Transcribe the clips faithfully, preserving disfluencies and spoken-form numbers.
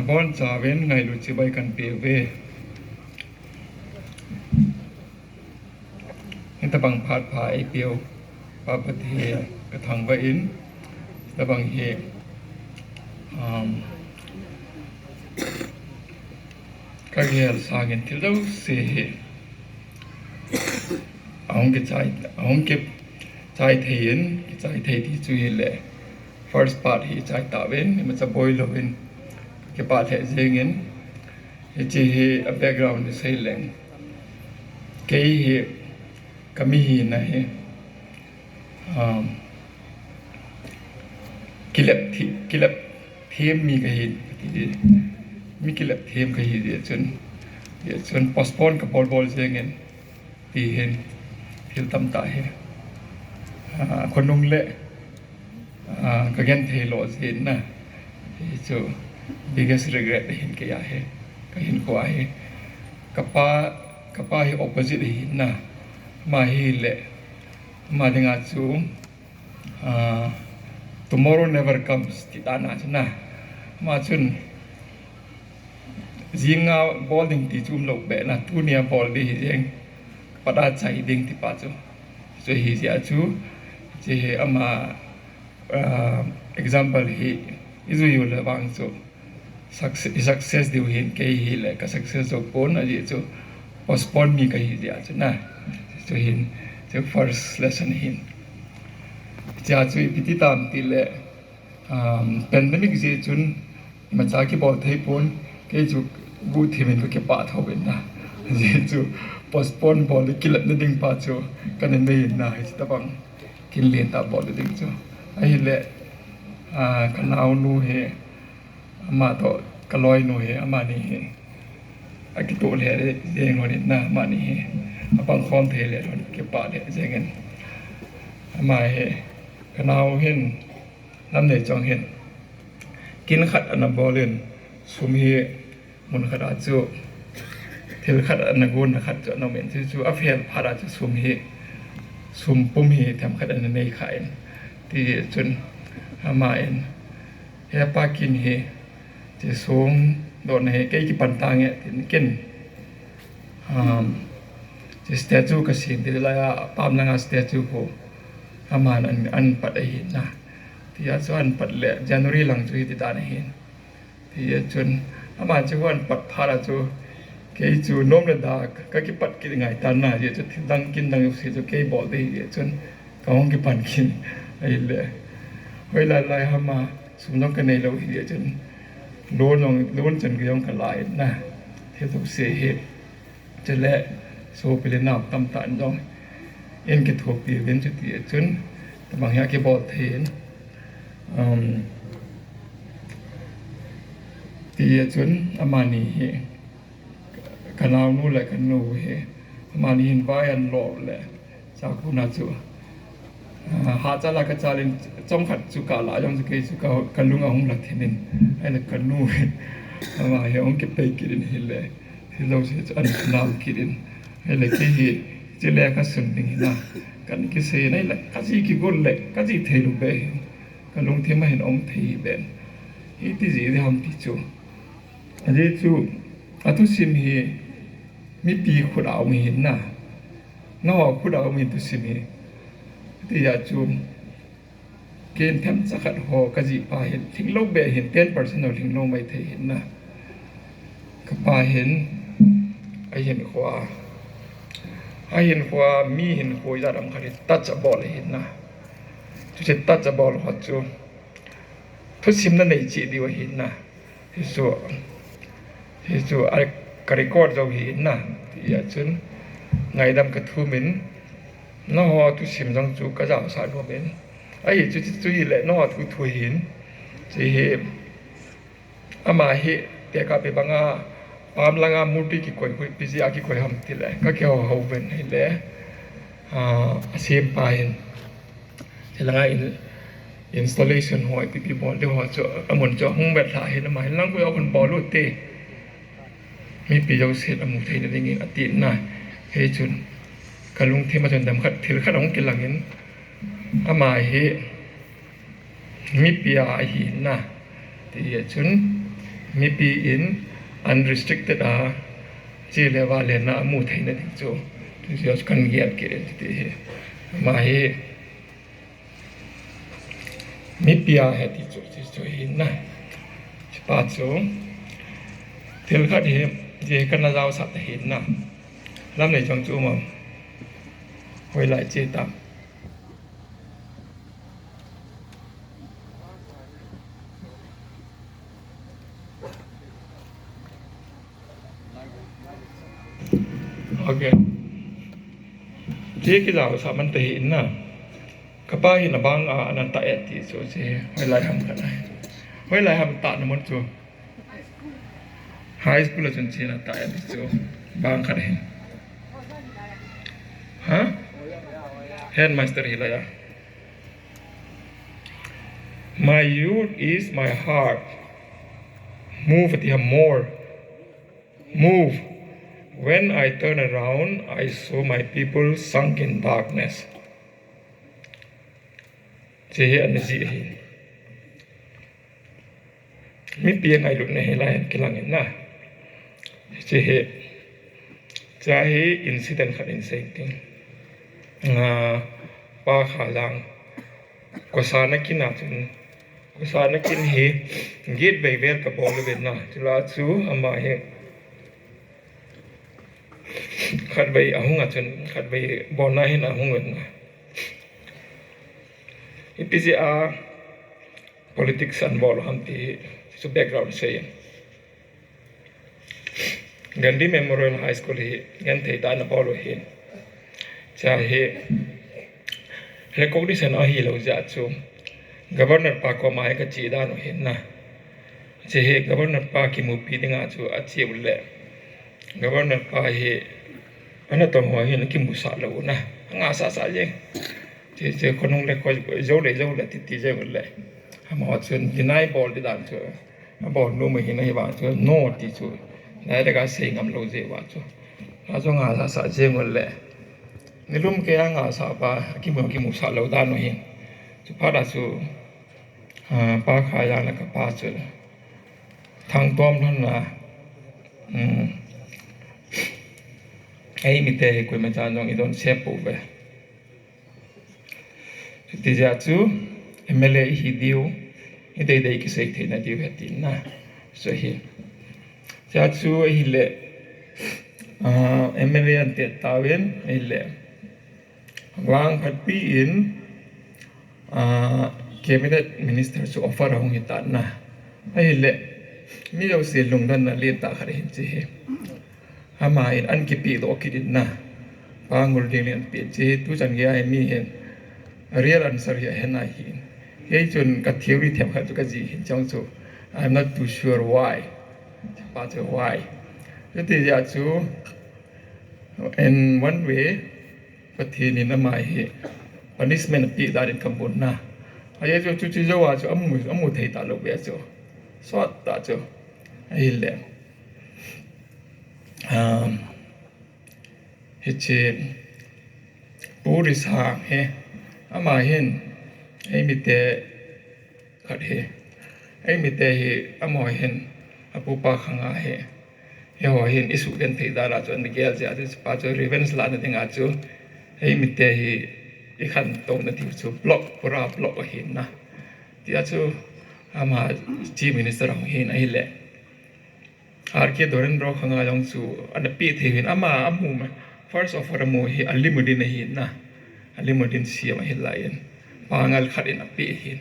Abonchauvin ngailut chibai kahin peuve. Hitabang phat pha eipeu Pa Pathen kathangvah in, hitabang hi, um, kagel sangin thil jouse hi ahung kichai, ahung kichai thei in, kichai thei ti chu hile first part hi chai tauvin, imacha boi louvin kipah lheh jengin, hiche hi a background hi seileng. Kei hi kami hina hi, um, kilep thi-, kilep them mi kahi, kati di. Mi kilep them kahi jeh chun, jeh chun postpone kabol bol jengin, ti hin thil tamtah hi, ah, khonung le, ah, kagenthei lou jeh in na, hichu biggest regret ahin kei a hi, kahinkho a hi. Kapa, kapa hi opposite ahin na, ama hile, ama dinga chu, ah, tomorrow never comes, ti dan a chu na, ama chun jinga bol ding ti chu umlou beh na, tunia bol ding hijeng, pat a chai ding ti pa chu. Chu hijeh a chu, hiche hi ama, ah, example hi ijui u le vang chu success, success diu hin, kei hile ka success jou pon, ajeh chu postpone mi kahi jeh a chu na. Chu hin, chu first lesson hin. Hichea chu ipi ti tam tile, um, pandemic jeh chun imacha kibol thei pon, kei chu guhthim in kakipah thouvin na. Jeh chu postpone bol le kilepna ding pa chu kana nei in na, hiche tabang kin lentah bol le ding chu. Ahile, ah, kanaonu hi, ama toh kaloinu hi, amani hi akitoh lheh jeng lhon in na, amani hi apangkhom thei lheh lhon, kipah lheh jengin. Ama hi, kanao hin, Lamneichong hin, kin khat ana bol in, sum hi mun khat a chu, thil khat ana gonna khat chu ana um in, chu, chu afel phat a chu sum hi, sum pum hi themkhat ana nei kha in, ti chun, ama in, He pa, kin hi, hiche songdohna hi kei kipan tange, tin kin, um, hiche statue kasem ti lai a, pam langa statue khu aman an, an pat ahi na. Tia chu an pat le January lang chu hiti dan ahin. Tia chun ama chu an pat phat a chu kei chu nom le da kakipat kit ngai tan na, hijeh chun thil dang kin dang jouse chu kei bol ding hijeh chun kahung kipan kit ahile, hoilai lai ham a sum jong kanei lou hijeh chun loan jong, loan chan gei jong kala in na, thil jouse hi. Chule sopi le nao tamtah in jong eikithopi uvin, chuti chun tabang hi akibol thei in, um, tia chun amani hi, kanaonu le kanu hi, amani hin vai an lo le, chakhu na chu, ah, hachal a kachal in, chomkhat chu kala jong chu kei chu ka, kalung ahung la thim in, ahile kanu hi, ama hi ahung kipei kit in hile, thil jouse chu ana nal kit in, ahile kei hi, hiche lekha sun ding hi na, kana kisei in ahile, kaji kigol le, kaji thei lou beh hi, kalungthim a hin um thei hi beh, hiti jeh ding ham ti chu. Ajeh chu, athusim hi, mipi khut a um ahin na. Nangho khut a um ahin thusim hi. Tia chu, ken themcha khat ho kajih pa hin, lhinglou beh hin, ten percent ho lhinglou maithei ahin na. Kapa hin, ahinkho a, ahinkho a, mi hinkho ijat ham khat hi touch abol ahin na. Chuche touch abol ho chu, thusim nanei cheh diu ahin na. Hichu, hichu, a, ka record jou ahin na. Tia chun, ngaidam kathum in, nangho thusim jong chu kajaosah nom in. Ahi chu, chu, chu hile, nangho thu thu ahin. Hiche hi, ama hi, tekahpi banga, pam langa murti kikoi, ipi jeh a kikoi ham tile, kakihou hou uvin hile, ah, asempa hin. Hilanga in, installation ho, ipi ipi bol diu ho chu, amun chu ahung vetlhah ahin, ama hin lang koi ahung bol u te. Mipi jousen amu theina dingin atin na. Hichun, kalungthim a chun themkhat, thil khat ahung kilang in, ama hi, mipi a ahin na. Tia chun, Mipi in unrestricted a che le vale na amu theina ding chu, chu chu kan gel kit in ti hi. Ama hi mipi a he ti chu, chu, chu hi na. Chupa chu thil khat hi, je kana jaosah ta hi na. Lam nei chang chu ma. Hoilai che ta. Okay. Che kijaosah man ta hi na. Kapa hi na bang a ana tah e ti chu che. Hoilai ham kana. Hoilai ham tahna mun chu. High school a chun che ana tah e ti chu. Bang khat hi. Ha? Headmaster hi la ya. My youth is my heart. Move ti ha more. Move. When I turn around, I saw my people sunk in darkness. Che hi ana ji hi. Mipi a ngailutna hi lai hin kilang in na. Che hi. Cha hi incident khat in sei ting. Nga pa kha lang. Kosana kin a chun. Kosana kin hi. Gate vei vel ka bol uvin na. Chula chu ama hi. Khatvei ahung a chun, khatvei bolna hin ahung uvin na. Ipi jeh a politics ana bol u ham ti chu background sei in. Gandhi Memorial High School hi genthei tah in ana bol u hin. Cha hi recognition ahilou jeh chu Governor pa koma hi ka che dan u hin na. Che hi Governor pa kimupi dinga chu ache u le. Governor pa hi ana tong ho hin kimusah lou na. Nga sah sah jeng. Che, che, khonung le kho, jou le, jou le, ti, ti jeng le. Amaho chun deny bol di dan chu. Abol nom ahi na hi vang chu, no ti chu. Direct a sei ngam lou jeh vang chu. A chu nga sah sah jeng le. Nilum kei a nga sah pa, kimu, kimusah lou dan u hin. Chu phat a chu, ah, pa kha yang le ka pa chu. Thangtom lhon na. Hmm. Ei mite hi koima chan jong i don sep pouve. Chuti jeh chu M L A ihi diu, i deidei kisei theina diu ahi tina. So hi. Jeh chu ahile, ah, M L A an tet tauvin, ahile. Vangphatpi in, ah, cabinet minister chu offer ahung hi tan na. Ahile, mi jouse lungdonna lentah khat ahin che hi. Ama in an kipe doh kit in na. Pa ngol ding leh an pe che, tuchan gei a hi mi hin. Real answer hi ahe nai hin. Hichun ka theory themkhat chu ka jih hin chang chu. I'm not too sure why. Pa chu why. Chuti jeh chu, in one way, Pathen in ama hi punishment ape dan in ka mu na. Ajeh chu chuti jou a chu amu, amu thei talou ve chu. Sot tah chu. Ahile. Um, hiche Pu Risang hi, ama hin, eimite khat hi, eimite hi, amaho hin, apupa khanga hi, hiho hin, isugenthei dan a chu ana gel jeh a chu, pa chu revenge lana dinga chu, eimite hi, ikhantouna diu chu, block, pura block ahi na. Tia chu, ama Chief Minister ahung hin ahile. R K Dorendro khanga jong chu ana pe thei hin ama amu ma. First offer amu hi a limousine ahi na. A limousine siam ahi lai in. Pangal khat in ape hin.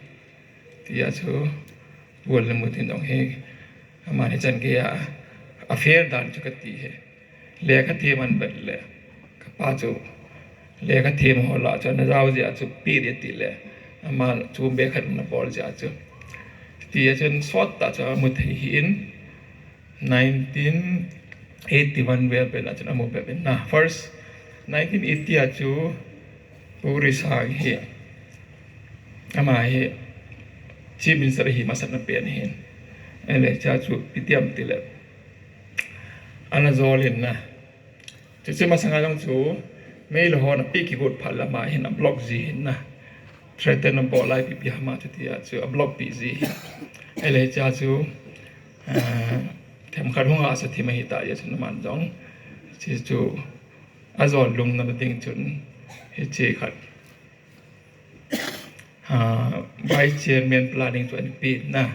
Tia chu Pu Lalmutin jong hi ama ni chan gei a, a fair dan chu kati hi. Lekha them an vet le. Ka pa chu lekha them ho lah chu ana jao jeh a chu pe ding ti le. Ama chu be khat ana bol jeh a chu. Tia chun sot tah chu amu thei hi in. Nineteen eighty-one vel pen a chun amu peh in na. First, nineteen eighty a chu Pu Risang hi. Ama hi Chief Minister hi masat na pen hin. Ele cha chu ipi ti ham ti le. Ana jol in na. Chuche masanga jong chu, Meitei hon ape kigot phat le ama hin a block ji hin na. Threaten abol lai pipi ham a chuti a chu a block pi ji hin. Ele cha chu, Ah, themkhat hung hahsa thim ahi ta jeh chun aman jong. Hiche chu ajol lungna ding chun hiche khat. Ah, Vice Chairman Planning chu ana pe na.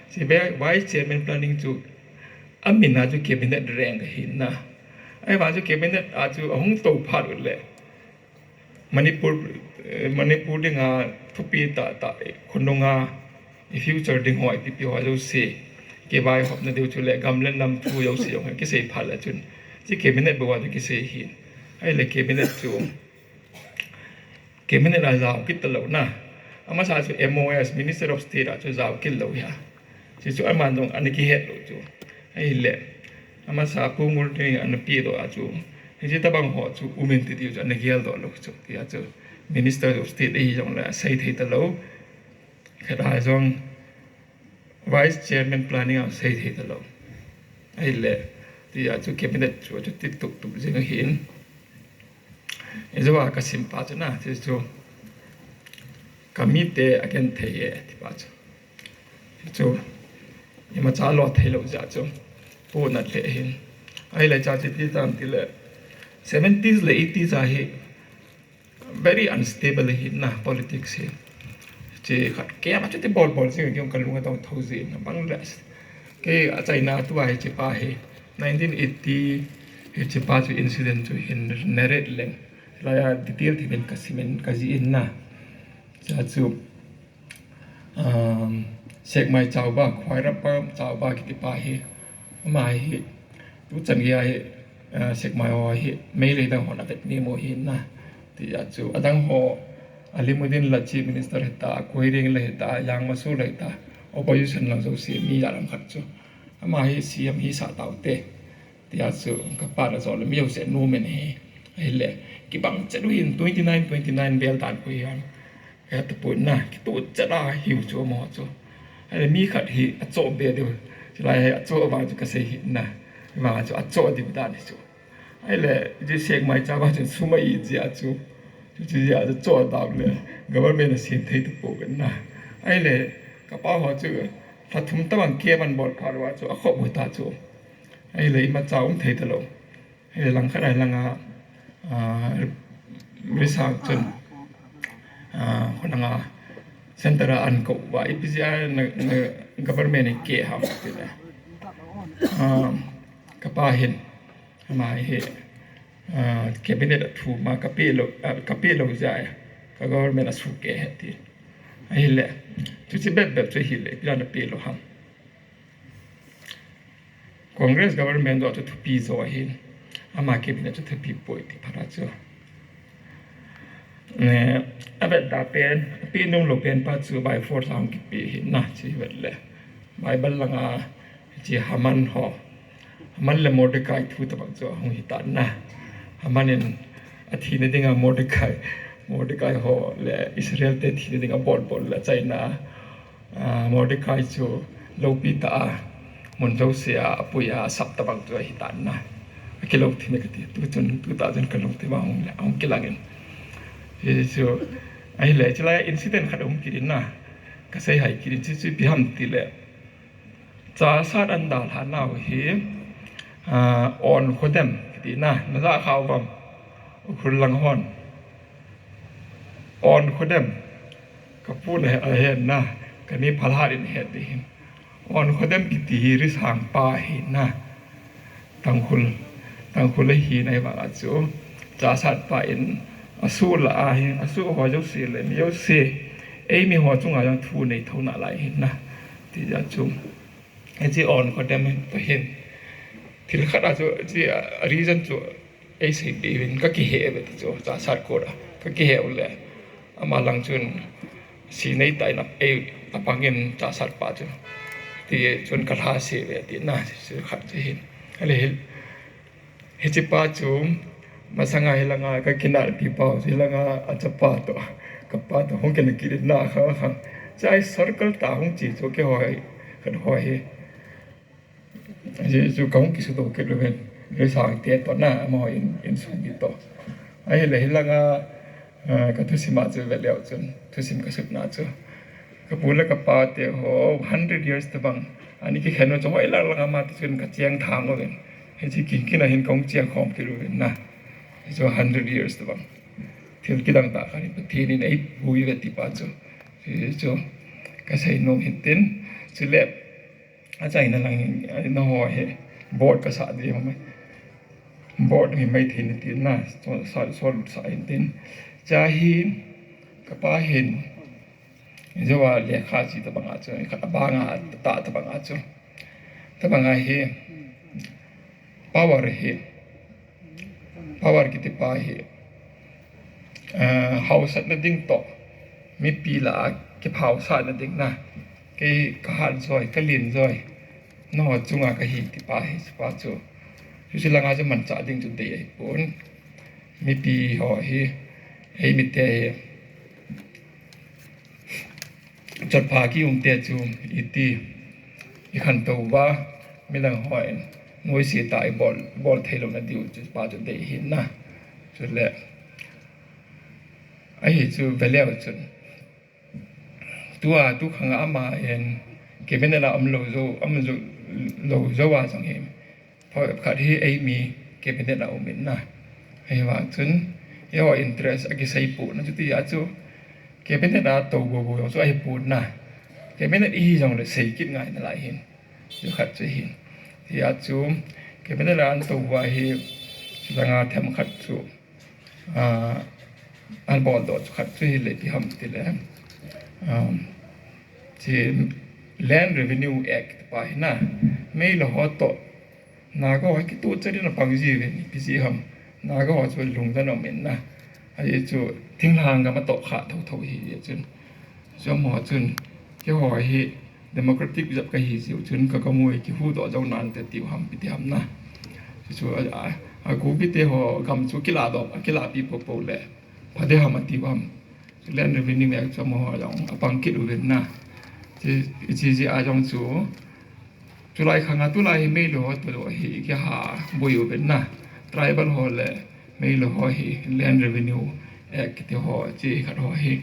Hiche vi-, Vice Chairman Planning chu amin a chu cabinet rank ahi na. Ahivang chu cabinet a chu ahung tou phat u le Manipur, eh, Manipur dinga thupi tah tah, eh, khonunga, eh, future ding ho, ipi ipi ho jouse, kivaihopna diu chu le gam le nam thu jouse jong kisei phat le chun, hiche cabinet bou a chu kisei ahi. Ahile cabinet chu, cabinet a jao kit talou na. Amasa chu M O S, Minister of State a chu jao kit lou ahi. Hiche chu aman jong ana kihet lou chu. Ahile, amasa Pu Murli ana pedoh a chu, hiche tobang ho chu umin ti diu chu ana geldoh lou chu. Tia chu Minister of State ahi jongle asei thei talou. Khat a jong Vice Chairman Planning a asei thei talou. Ahile, tia chu cabinet chu, chu ti tup tup jing ahin. Ijou a kasim pa chu na, hiche chu kamite agenthei e, ti pa chu. Chu, imacha lo thei lou jeh chu, pohnat lheh ahin. Ahile hiche chu ipi tam tile, seventies le eighties a hi, very unstable ahi na politics hi. Hiche khat kei a chu ti bol bol jing, kei kalung adong thou jing, abang le. Kei achaina tua hiche pa hi, nineteen eighty, hiche pa chu incident chu hin narrate leng. Laiya detail thei in kasimin kajih in na. Hiche chu, um, Sekmai Chauba, Khwairapam Chauba kiti pa hi. Ama hi, tuchan gei a hi, ah, Sekmai ho hi, Meitei dang hon avet mimo ahi na. Tia chu, adang ho, Alimuddin la Chief Minister hita, Koireng la hita, Yangma Soe la hita, opposition lang jouse mi ja lam khat chu. Ama hi C M hisah taute. Tia chu kapan ajol le mi jouse anom in ahi. Ahile, kibang chet u hin twenty nine, twenty nine bel dan khu hi ham. Kahe tapon na, kitoh chet a hiu chu amaho chu. Ahile mi khat hi achoh be diu. Chulai hi achoh vang chu kasei hih in na. Vang chu achoh diu dan hi chu. Ahile, hiche Sekmai Chauba chun sum a it jeh a chu. Chu, chu jeh a chu choh dau le. Government asem thei tapouvin na. Ahile, kapa ho chu, lha thum tobang camp abol phat uva chu, akhop u ta chu. Ahile, imacha um thei talou. Ahile, langkhat a langa, ah, Risang chun, ah, khonunga, center a ankouva, ipi jeh a na, na government in keh ham tile. Ah, kapa hin, ama hi, ah, cabinet a thum a kapeh lou, ah, kapeh lou jeh a, ka government asuhkeh ahi ti. Ahile, chuche bep bep chu ahile, ipi a napeh lou ham. Congress government joh chu thupi jo ahin, ama cabinet chu thupi poi ti phat a chu. Ne, avetda pen, apeh nom lou pen pa chu by force a hung kipeh ahi na, hiche vet le. Bible langa, hiche Haman ho. Haman le Mordecai thu tobang chu ahung hitan na. Haman in athina dinga Mordecai, Mordecai ho le Israel te thina dinga bol bol le achaina. Ah, Mordecai chu loupi tah a, mun jouse a, apui a, asap tobang chu ahitan na. Akilou thim e kati, tuchun, tutah chun kalungthim a hung le, ahung kilang in. Hichu, ahile, chulai incident khat ahung kit in na. Kasei hai kit in, chuchu ipi ham tile. Chasat ana dalha nau hi, ah, On Khodem, kiti na, najah khauvam, Ukhrul lang hon. On Khodem, kapu na ahen na, kani Phalhat in ahet ding hin. On Khodem kiti hi Risang pa ahi na. Tangkhul, Tangkhul ahi na, ahivang a chu, Chasat pa in, asoh lah a hi, asoh ho jouse le, mi jouse, eimi ho chunga jong thu nei thou nalai ahi na. Ti jeh a chu, hiche On Khodem hi, pa hin. Thil khat a chu, hiche, a, reason chu, eisei peh uvin, kakihe uve ti chu, Chasat court a, kakihe u le. Ama lang chun, si nei tah in a, ei, apang in Chasat pa chu. Ti chun kalhase uve ti na, si khat chu hin. Ahile hi, hiche pa chu, masanga hilanga kakinahpi pa, hilanga achapa toh, kapa toh, hung kinah kit in na kha kha. Chai circle tah hung che chu keiho hi, khat ho hi. Hiche chu kahung kisuto kit uvin, Risang te toh na, amaho in, insung mi toh. Ahile hilanga, ah, kathusim a chu veleu chun, thusim kasutna chu. Kapu le kapa te ho, hundred years tobang, Ani kikhen u chu hoilang lang ama ti chun kacheng thang uvin. Hiche kin kin a hin kahung cheng khom kit uvin na. Hichu hundred years tabang. Thil kidang tah khat hi Pathen in eipui uve ti pa chu. Hichu kasei nom hin tin. Chule achaina lang hin, nangho hi board kasah ding ham. Board hi maithei natin na, so, so, so, sa in tin. Cha hi, kapa hin, Jehovah lekha chi tabang a chu, khat abang a, ta tabang a chu. Tabang a hi, power hi, power kiti pa hi, ah, hausatna ding toh, mipi lah a kiphausatna ding na, kei kahat joi, kalen joi, nangho chunga kahi ti pa hi, pa chu. Hiche langa chu manchah ding chu dei ahipon. Mipi ho hi, eimite hi, chotpha kium te chu iti, ikhantou uva, midang hon noise tah a ibol, bol thei louna diu chu pa chu dei ahi na. Chule, ahi chu veleu chun. Tua, tu khang a ama hin cabinet a um lou jou, um jou, lou jou a jong hi. Pha khat hi eimi cabinet a um in na. Ahivang chun, eiho interest akisei pon na chu tia chu. Cabinet a tou bou bou jong chu ahipon na. Cabinet ihi jongle sei kit ngai nalai hin. Chu khat chu hin. Tia chu, cabinet a atou uva hi, chulanga themkhat chu. Ah, an boldoh chu khat chu hile ipi ham tile, um, hiche Land Revenue Act pa hi na, Meilhei ho toh Naga ho kituh chan in apang jiuvin, ipi jeh ham, Naga ho chu lungdon um in na, ahi chu thinglhang gam atoh kha thotho ahi jeh chun. Chu amaho chun, keiho hi democratic jep kahi jeh u chun, ka, ka mu kihuhdoh jou nante tiu ham, ipi ti ham na. Chu, chu, a, a, a Kuki te ho gam chu kiladoh, akilahpi popo le, pha ding ham atiu ham. Chu Land Revenue Act chu amaho jong apang kit uvin na. Chu, chu jeh a jong chu, Chulai khang a tulai hi Meilhei ho toh hi kiha boi uvin na. Tribal ho le Meilhei ho hi Land Revenue Act kiti ho, chu khat ho hi.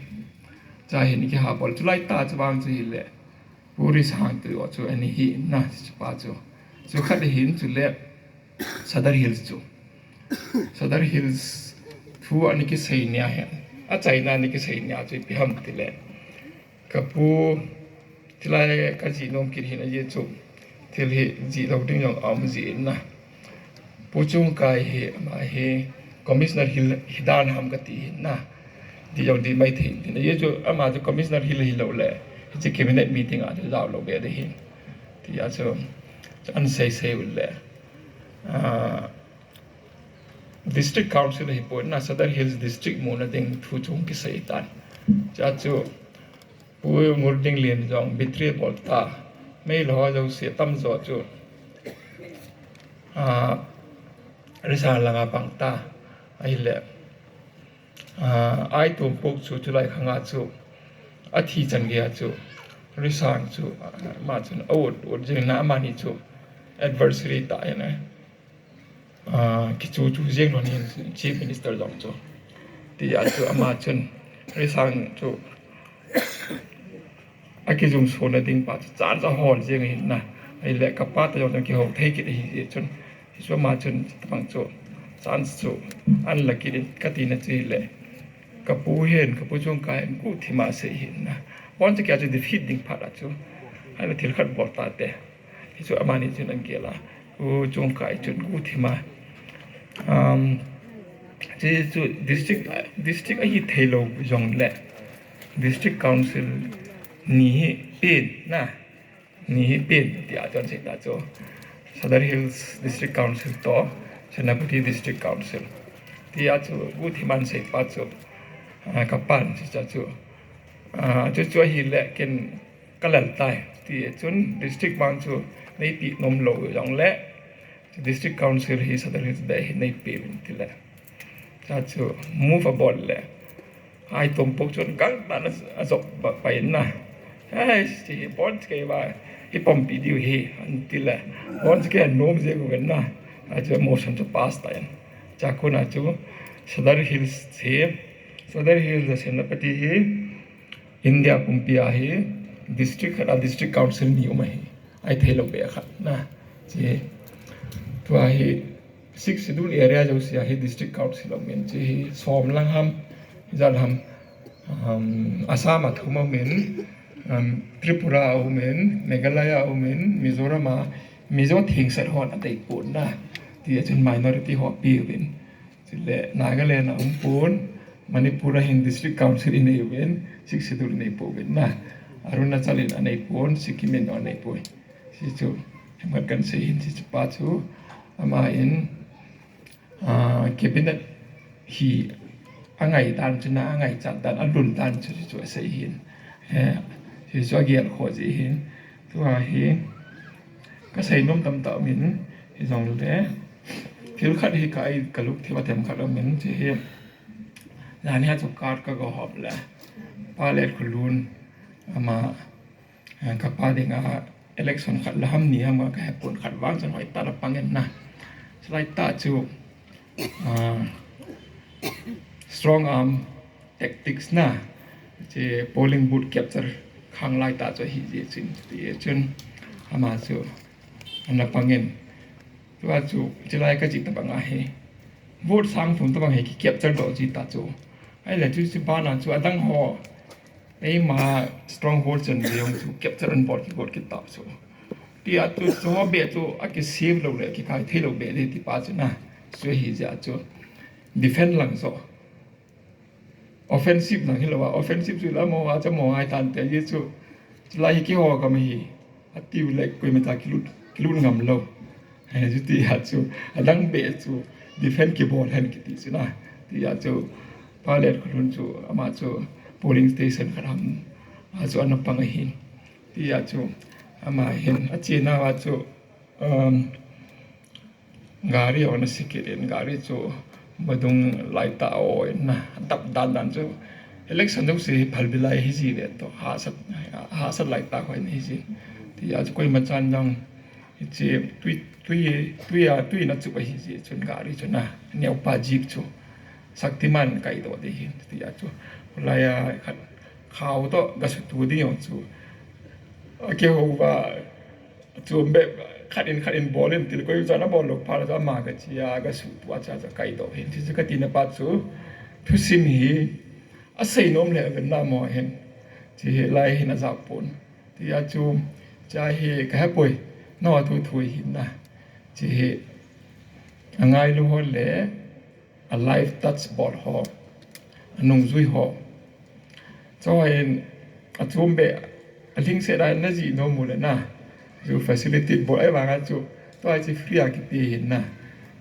Cha hin kiha bol. Chulai tah chu vang chu hile. Pu Risang toh chu ani hi na chu pa chu. Chu khat hin chule Sadar Hills chu. Sadar Hills thu ani kisei nia hi. Achaina ani kisei nia chu ipi ham tile. Ka pu, chulai kajih nom kit hin ajeh chu, thil hi jih lou ding jong aum jin na. Pu Chungkai hi, ama hi, Commissioner Hill, hidan ham kati hin na. Dih jong dih maithei hin tin. Ajeh chu, ama chu Commissioner Hill hilou le, hiche cabinet meeting a chu jao lou be ding hin. Tia chu, chu an sei sei u le. Ah, District Council hi pon na, Sadar Hills District muna ding thu chung kisei tan. Cha chu, Pu Ngurdinglien jong betray bol ta, Meilhei ho jouse tamjo chu, ah, Risang langa pang ta, ahile, ah, Aitompok chu chulai khang a chu, athi chan gei a chu, Risang chu, ah, ama chun, a ut, ut jing na amani chu, adversary ta ahi na. Ah, kichu chu jeng lhon in Chief Minister jong chu. Tia chu ama chun, Risang chu, akijumso na ding pa chu, chance ahol jeng ahin na. Ahile kapa toh jong chu kihou thei kit ahi jeh chun. Hichu ama chun, tabang chu, chance chu, an la kit in kati na chu hile. Ka pu hin, ka pu Chungkai hin, guhthim a asei hin na. Bon chu kia chu defeat ding phat a chu. Ahile thil khat bol ta te. Hichu amani chun an gel a. Pu Chungkai chun guhthim a. Um, chu, chu district, district ahi thei lou jong le. District Council ni hi pen na. Ni hi pen tia chun sei ta chu. Sadar Hills District Council toh, Senapati District Council. Tia chu guhthim a an sei pa chu. Ah, ka pan chu cha chu. Ah, chu chu ahile ken ka lel tai. Ti chun district vang chu neipi nom lou jong le, district council hi Sadar Hills beh hi neipe uvin ti le. Cha chu move abol le. Aitompok chun gangtah in ajop pai in na. Hei, hiche hi bon kei va, hi pompi diu hi, an ti le. Bon kei anom jeng uvin na. Achu motion chu pass ta in. Cha kona chu Sadar Hills hi, Sadar Hills le Senapati hi, India pumpi a hi district khat a district council ni um ahi. Ai thei lou be khat na. Chi tua hi Sixth Schedule area jouse a hi district council um in, chi hi som lang ham, ijat ham, um, Assam a thum um in, um, Tripura um in, Meghalaya um in, Mizoram a, Mizo thengset hon adei pon na. Ti a chun minority ho pi uvin. Chule Nagaland a um pon, Manipur a hin district council inei uvin, Sixth Schedule inei pouvin na. Arunachal in anei pon, Sikkim in anei poi. Chi chu, hemkhat kan sei hin, chi chu pa chu, ama in, ah, cabinet hi angai dan chu na, angai chat dan, alun dan chu, chi chu asei hin. He, chi chu agel kho ji hin. Tua hi, ka sei nom tamtah um in, hijongle, thil khat hi ka ei, ka luk thim a themkhat um in, chi hi, jani a chu card ka ga hop le, Pa Letkholun, ama, eh, ka pa dinga election khat la ham ni ham ka hepon, khat vang chun hoitah la pang in na. Chulai tah chu, ah, strong arm tactics na. Chi polling booth capture khang lai tah chu ahi ji chun, ti chun ama chu ana pang in. Tua chu, chulai ka chi tabang a hi, vote sang thum tabang hi ki capture doh ji ta chu. Ahile chu, chu bana chu adang ho, eima stronghold chan jong chu capture an bol kit, bol kit ta chu. Ti a chu, chu ho be chu aki save lou le, aki kai thei lou be le ti pa chu na. Chu hi jeh a chu defend lang chu. Offensive lang hilou a, offensive chu la mo a, cha mo ngai tan te ji chu. Chulai hi keiho gam hi, atiu le koima cha kilut, kilut ngam lou. He, chuti a chu, adang be chu, defend kibol hen kiti chu na. Ti a chu, Pa Letkholun chu, ama chu, polling station khat ham a chu ana pang ahi. Ti a chu, ama hin, achena a chu, um, gari ana sikit in, gari chu vadung lai tah a o in na, adap dan dan chu. Election jouse hi phalbi lai hi ji ve toh, hahsat, hahsat lai tah ho in hi ji. Ti a chu koima chan jong, hiche tui, tui, tui a, tui in achup ahi ji chun gari chu na, neo pa jeep chu. Shaktiman kai doh ding hin, ti a chu. Lai a khat khao toh, ga sutu ding jong chu. Akihou va, chu be, khat in khat in bol in til koi chan abol lou phat a chu ama ka chi a, ka sutu a cha cha kai doh hin. Chi chu ka tina pa chu, thusim hi, asei nom le ven na mo hin. Chi hi lai hin ajao pon. Ti a chu, cha hi ka hepoi, no a thu thu hin na. Chi hi, angailu ho le, a live touch bol ho, anungjui ho. Chu hin, achom be, alhingset a na jih nom u le na, chu facility bol ahivang a chu, tua hi chi free a kipe hin na.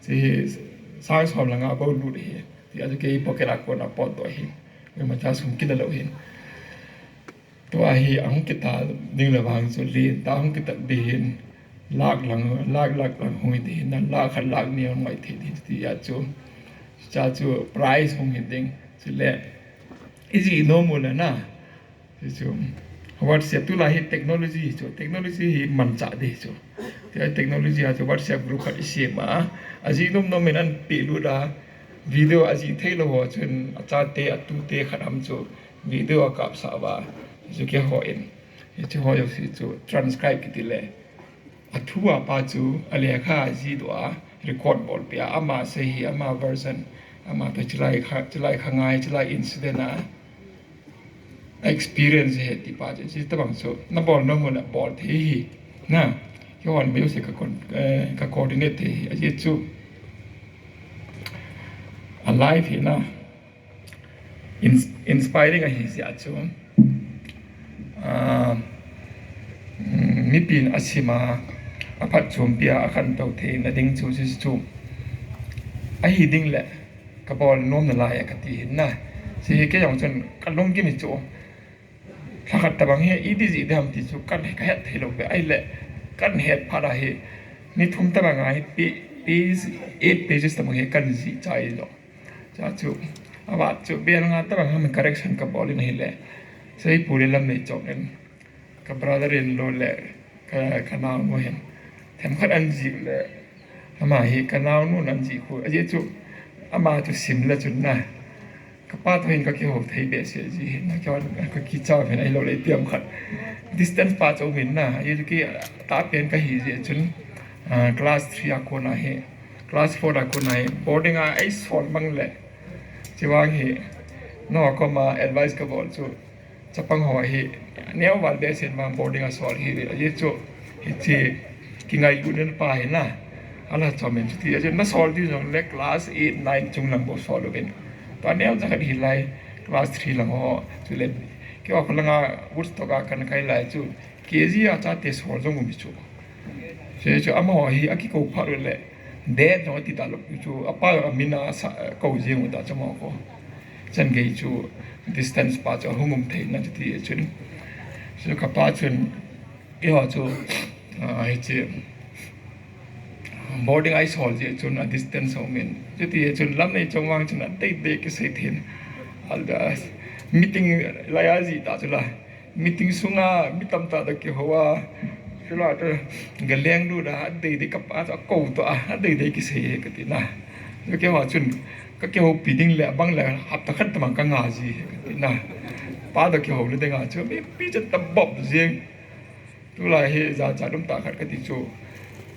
Chi hi sang som langa bou lut hi. Ti a chu kei pocket a kon a pot doh hin. Koima cha sum kila lou hin. Tua hi ahung kita ding le vang chu lentah ahung kita ding hin, lakh lang, lakh, lakh lang hung hi ding hin, lakh khat lakh ni hung ngai thei ding ti a chu. Cha chu prize hung hi ding. Chule, ijih nom u le na. Chu chu. WhatsApp tulai hi technology chu. Technology hi manchah ding chu. Tia technology a chu WhatsApp group khat isem a. Ajih nom nom in anpeh lut a. Video ajih thei lou ho chun achate, atute khat ham chu. Video akapsah uva, hichu kihou in, hichu ho jouse chu transcribe kiti le. Athu a pa chu, alekha ajih doh a, record bol peh a, ama sei hi, ama version, ama toh chulai kha, chulai kha ngai, chulai incident a, experience hi ti pa chu, hiche tabang chu, na bol nom u le bol thei hi, na, kihou in mi jouse ka con-, eh, ka coordinate thei hi, ajeh chu, alive hi na. Ins-, inspiring ahi jeh a chu, ah, mm, mipin asim a, aphatchompi a, akhantou theina ding chu, chu, chu. Ahi ding le, ka bol nom nalai a kati hin na. Hiche hi kei jong chun, ka lunggim hi chu. Lhakhat tabang hi, iti jih ding ham ti chu, kan, ka het thei lou ve, ahile, kan het phat a hi, ni thum tabang a hi, pi-, page, eight pages tabang hi, kan jih chai lou. Cha chu, avat chu, bel nga tabang ham correction ka bol in ahile, Seipur le Lamneichong in, ka brother in law le, ka, ka naonu hin, themkhat an jih le, ama hi, ka naonu in an jih khu, ajeh chu, ama chu sim le chun na, Pa toh hin kakihou thei behseh ji hin, kakihou, kakicha hin ahilou le ipi ham khat. Distance pa chu min na, ajeh chu kitah pen kahi jeh chun, ah, class three a kona hi, class four a kona hi, boarding a eisol mang le. Chuvang hi, nangho koma advice kabol chu, chapang ho hi, neo val behseh in vang boarding a sol hi, ajeh chu, hiche, kingailutna pa hi na. Ala chom in chuti, ajeh chu nasol diu jong le class eight, nine chung lang bou sol uvin. Tua neo jakhat hilai, class three lang ho, chule, keiho kholanga Woodstock a kana kai lai chu, K G a chate sol jong um chu. Chuche chu amaho hi akikou phat u le, Dad jong ati talou chu, apa amin a sa, kou jeng u ta chu amaho kho. Chan gei chu distance pa chu ahung um thei na chuti chun. Chu kapa chun, keiho chu, ah, hiche, boarding a eisol jeh chun a distance aum in. Chuti chun lam nei chom vang chun adei dei kisei thei in. Alda meeting lai a ji ta chu la. Meeting sunga mi tamtah toh kihou a, chule toh, galeng lut a, adei dei kapa toh, akou toh a, adei dei kisei e kati na. Keiho chun, kakihoupi ding le, abang le, hapta khat tabang kanga ji e kati na. Pa toh kihou le dinga chu, mipi chu tabop jeng. Tulai hi jachat um tah khat kati chu,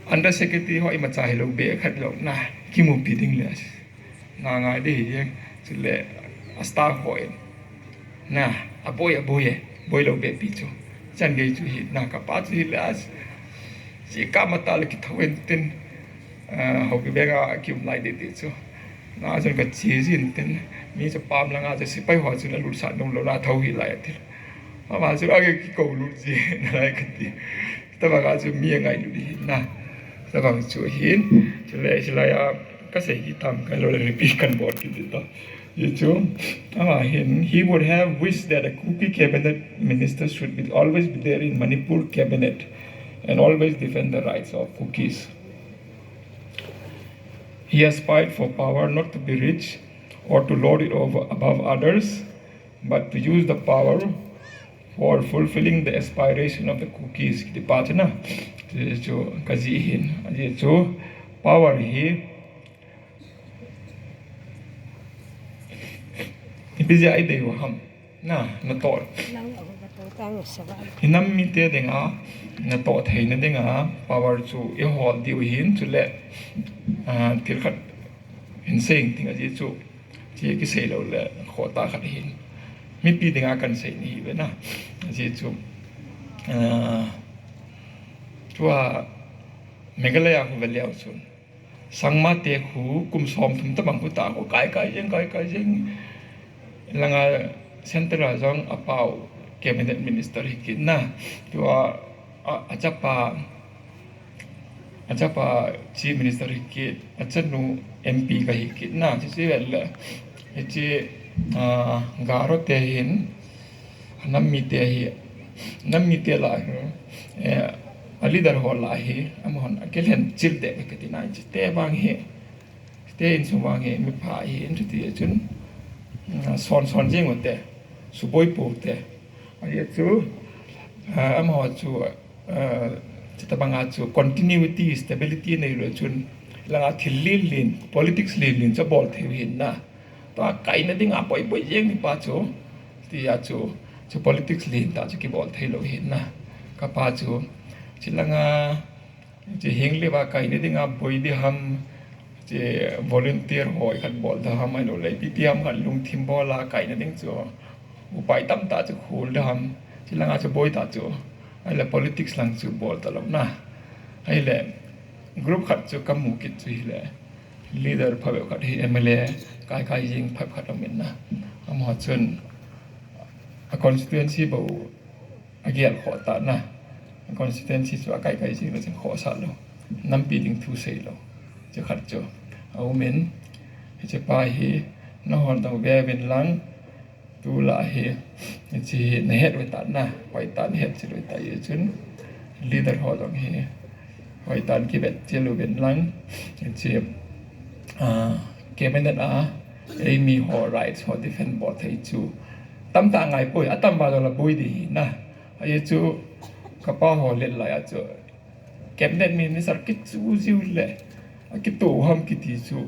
under secretary ho imacha hilou be khat lou na, kimupi ding le. Na ngai ding hi jeng, chule a staff ho in. Na, aboi, aboi e, boi lou be pi chu. Chan gei chu hi, na kapa chu hi le as. Chi kama tah le kithou in tin, ah, hou kibeng a kium lai ding ti chu. Na chun kache jin tin, mi chu pam langa chu sepai ho chun alutsah nom lou na thou hi lai atil. Ama chu age kikou lut ji, na lai kati. Tabang a chu mi angailut hi na. Tabang chu hin, chule, chule a, kasei hi tam kan lo le repeat kan bol kit ding to. Ye chu, ama hin, he would have wished that a Kuki cabinet minister should be, always be there in Manipur cabinet and always defend the rights of Kukis. He aspired for power not to be rich or to lord it over above others, but to use the power for fulfilling the aspiration of the Kukis. Kiti pa chu na, chu, chu kaji hin, ajeh chu power hi, ipi jeh a idei u ham, na, natoh. Lang a ba to tang sa ba. Inam mite dinga, natoh theina dinga, power chu ihol diu hin, chule, ah, thil khat hin sei ding ajeh chu. Chi kisei lou le, khoh tah khat hin. Mipi dinga kan sei ni ve na. Ajeh chu, ah, tua Meghalaya khu ve leu chun. Sangma te khu kum som thum tabang khu ta khu kai kai jeng, kai kai jeng. Langa center a jong apau cabinet minister hi kit na. Tua a, achapa, achapa chief minister hi kit, achanu M P kahi kit na. Chuche vel le, hiche, ah, Garo te hin, nam mite hi, nam mite lah hi, eh, a leader ho lah hi, amahon akilhen chil deh kati na, hiche te vang hi, te insung vang hi, mipha hi, in chuti chun, ah, son son jeng u te, suboi pou te. Ajeh chu, ah, amaho chu, ah, chutabang a chu continuity, stability neilou chun, langa thil lin lin, politics lin lin chu bol thei u hin na. Tua kaina dinga boi boi jeng ni pa chu, tia chu, chu politics lin tah chu kibol thei lou hin na. Kapa chu, chulanga, chu heng le va kaina dinga boi ding ham, chu volunteer ho khat bol ding ham, ahilou le ipi ipi ham khat lungthim bol a kaina ding chu, upai tamtah chu khol ding ham, chulanga chu boi tah chu, ahile politics lang chu bol talou na. Ahile group khat chu kamu kit chu hile, leader phabep khat hi M L A kai kai jing phabep khat um in na. Amaho chun a constituency bou agel khoh tah na. A constituency chu akai kai jing le chun khohsah lou. Nampi ding thu sei lou. Chu khat chu aum in, hiche pa hi nahon dong ve uvin lang, tulai hi, hiche hi nahet uve tah na, hoitah nahet chil uve tah, hichun leader ho jong hi hoitah kivet chil uvin lang, hiche, ah, cabinet a eimi ho rights ho defend bol thei chu tamtah ngai poi, atam uva jong la boi ding hi na. Ajeh chu kapa ho let lai a chu cabinet minister kichu jiu le, akitoh u ham kiti chu.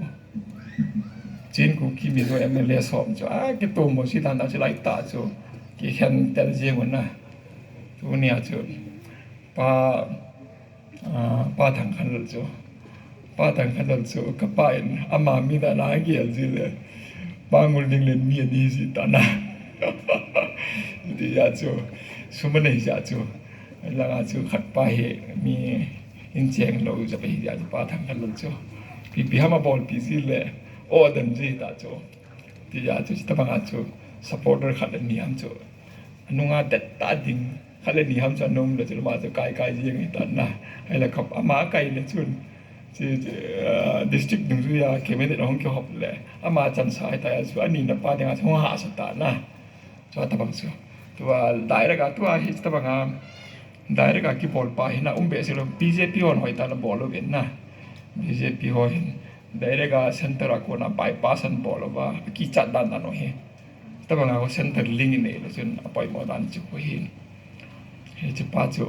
Chin Kuki Mizo M L A som chu akitom mo si dan da chu lai ta chu kikhen tel jeng un na. Tunia chu pa, ah, pa Thangkhanlal chu, pa Thangkhanlal chu kapa in ama mi dan a gel ji le, pa Ngulninglen mi ani ji ta na. Tia chu sum anei jeh chu, langa chu khat pa hi mi in cheng lou jep ahi jeh chu pa Thangkhanlal chu ipi ham abolpi ji le, o dan ji ta chu. Tia chu, chutabanga chu supporter khat le ni ham chu anunga det ta ding khat le ni ham chu anom le chu lama chu kai kai jeng ahi ta na. Ahile kap ama kai le chun, chu, chu, ah, district dungjuia cabinet ahung kihop le ama chansa ahi ta chu, ani na pa dinga chu hung hahsa ta na. Chutabang chu, tua direct a tua hi chutabanga direct a kibol pa hi na um behseh lou, B J P hon hoitah in abol uvin na. B J P ho hin direct a center a kona bypass anabol uva, akichat dan dan u hi. Chutabanga ho center link inei le chun apoimo dan chu khu hi. Hiche pa chu,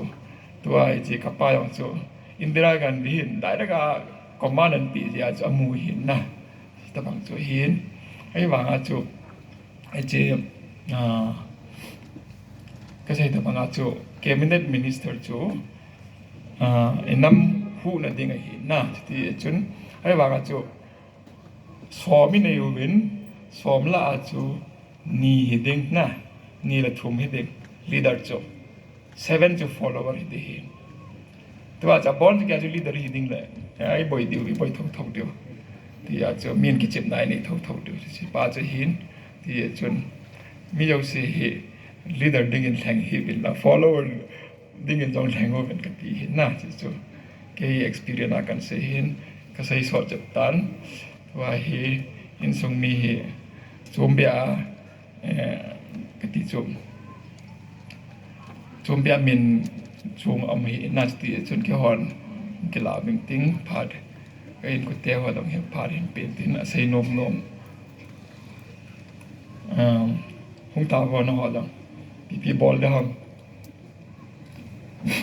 tua hiche kapa jong chu Indira Gandhi hin direct a command anapeh jeh a chu amu hin na. Chutabang chu hin. Ahivanga chu, hiche, ah, kasei tabanga chu cabinet minister chu, ah, inam huhna ding ahi na, chuti chun. Ahivanga chu som inei uvin, som lah a chu ni hiding na, ni le thum hiding, leader chu. Seven chu follower hiding hi. Tua chu abon chu kei a chu leader hiding le, iboi diu, iboi thotho diu. Tia chu min kichepna inei thotho diu. Hiche pa chu hin, tia chun mi jouse hi leader dingin lheng hih uvin la, follower dingin jong lheng uvin kati hin na, hiche chu kei experience a kahin sei hin, kasei sot jep tan. Tua hi insung mi hi chombeh a, eh, kati chu, chombeh a min chung um hi na, chuti chun keihon kila ving ting phat, ka inkote ho jong hi phat hin pen tin asei nom nom. Um, hung tao ho naho jong, ipi bol ding ham.